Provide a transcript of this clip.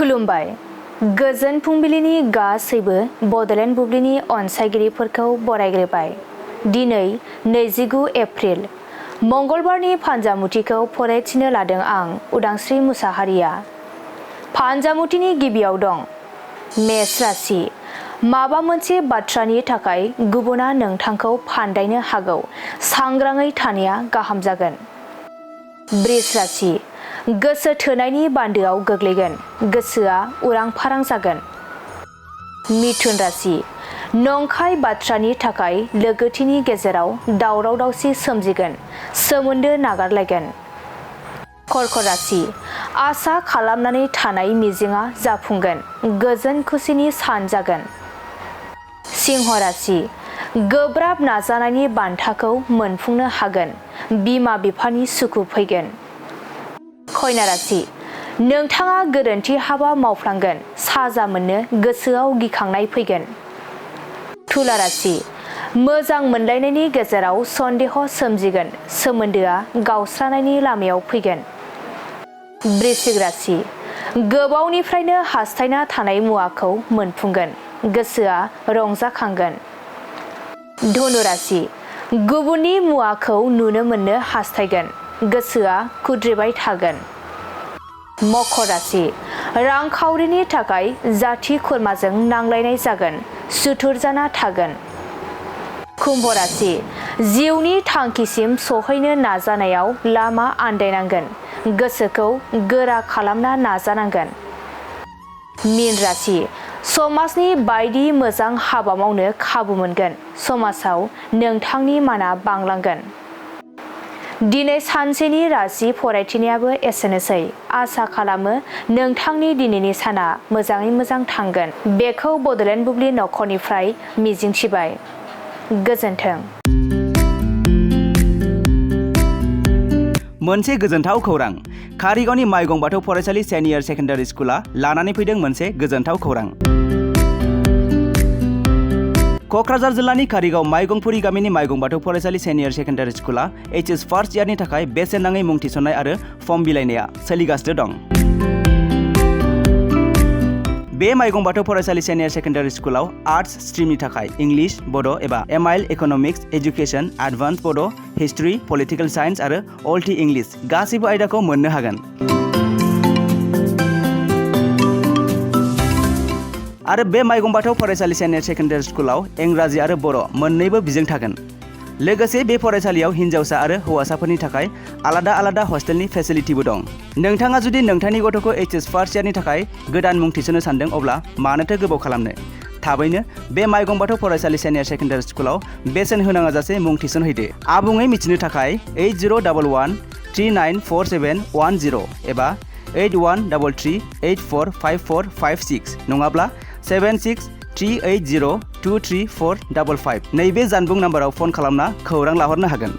खुलुमबाय। गोजोन फुंबिलिनि गासैबो बड'लेण्ड बुब्लिनि अनसायगिरिफोरखौ बरायग्रोबाय। दिनै 29 एप्रिल मंगलबारनि फान्जामुथिखौ फरायथिनो लादों आं उदांस्रि मुसाहारिया। फान्जामुथिनि गिबियाव दं मेष राशि। माबा मोनसे बाथ्रानि थाखाय गुबुना नोंथांखौ फान्दायनो हागौ, सांग्राङै थानाया गाहाम जागोन। बृष राशि। गोसो थोनायनि बान्दोआव गोग्लैगोन, गोसोआ उरां फारां जागोन। मिथुन राशि। नंखाय बाथ्रानि थाखाय लोगोथिनि गेजेराव दावराव दावसि सोमजिगोन, सोमोन्दो नागारलायगोन। कर्कट राशि। आसा खालामनानै थानाय मिजिंआ जाफुंगोन, गोजोन खुसिनि सान जागोन। सिंह राशि। गोब्राब नाजानायनि बान्थाखौ मोनफुंनो हागोन, बिमा बिफानि सुखु फैगोन। कन्या राशि। नोंथाङा गोरोन्थि हाबा मावफ्लांगोन, साजा मोननो गोसोआव गिखांनाय फैगोन। तुला राशि। मोजां मोनलायनायनि गेजेराव सन्देह सोमजिगोन, सोमोन्दोआ गावस्रानायनि लामायाव फैगोन। वृश्चिक राशि। गोबावनिफ्रायनो हास्थायना थानाय मुवाखौ मोनफुंगोन, गोसोआ रंजाखांगोन। धनु राशि। गुबुननि मुवाखौ नुनो मोननो हास्थायगोन, गोसोआ खुद्रिबाय थागोन। मकर राशि। रांखावरिनि थाखाय जाथि खुरमाजों नांलायनाय जागोन, सुथुर जाना थागोन। कुम्भ राशि। जिउनि थांखिसिम सहैनो नाजानायाव लामा आन्दायनांगोन, गोसोखौ गोरा खालामना नाजानांगोन। मीन राशि। समाजनि बायदि मोजां हाबा मावनो खाबु मोनगोन, समाजाव नोंथांनि माना बांलांगोन। दिनै सानसेनि राशि फरायथिनायाबो एसेनोसै। आसा खालामो नोंथांनि दिनैनि साना मोजाङै मोजां थांगोन, बेखौ बड'लेण्ड बुब्लि नखरनिफ्राय मिजिंथिबाय। गोजोन्थों। मोनसे गोजोनथाव खौरां। कारिगावनि माइगं बाथौ फरायसालि सेनियर सेकेन्डारि स्कुला लानानै फैदों मोनसे गोजोनथाव खौरां। क'क्राझार जिल्लानि कारिगाव माइगंफुरि गामिनि माइगं बाथौ फरायसालि सेनियर सेकेन्डारि स्कुला HS फार्स्ट इयारनि थाखाय बेसेन नाङै मुं थिसननाय आरो फर्म बिलाइनाया सोलिगासिनो दं। बे माइगं बाथौ फरायसालि सेनियर सेकेन्डारि स्कुलाव आर्ट्स स्ट्रिमनि थाखाय इंलिश, बड' एबा MIL इक'नमिक्स, एजुकेसन, एडभान्स बड', हिस्ट्रि, पलिटिकेल साइन्स आरो अल्टि इंलिश गासैबो आयदाखौ मोननो हागोन। आरो बे माइगं बाथौ फरायसालि सेनियर सेकेन्डारि स्कुलाव इंराजि आरो बर' मोन्नैबो बिजों थागोन। लोगोसे बे फरायसालियाव हिन्जावसा आरो हौवासाफोरनि थाखाय आलादा आलादा हस्टेलनि फेसिलिटिबो दं। नोंथाङा जुदि नोंथांनि गथ'खौ HS फार्स्ट इयारनि थाखाय गोदान मुं थिसननो सानदों, अब्ला मानोथो गोबाव खालामनो? थाबैनो बे माइगं बाथौ फरायसालि सेनियर सेकेन्डारि स्कुलाव बेसेन होनाङा जासे मुं थिसनहैदो। आबुङै मिथिनो थाखाय 8011394710 एबा 8133845456 नङाब्ला 7638023455 नैबे जानबुं नाम्बाराव फन खालामना खौरां लाहरनो हागोन।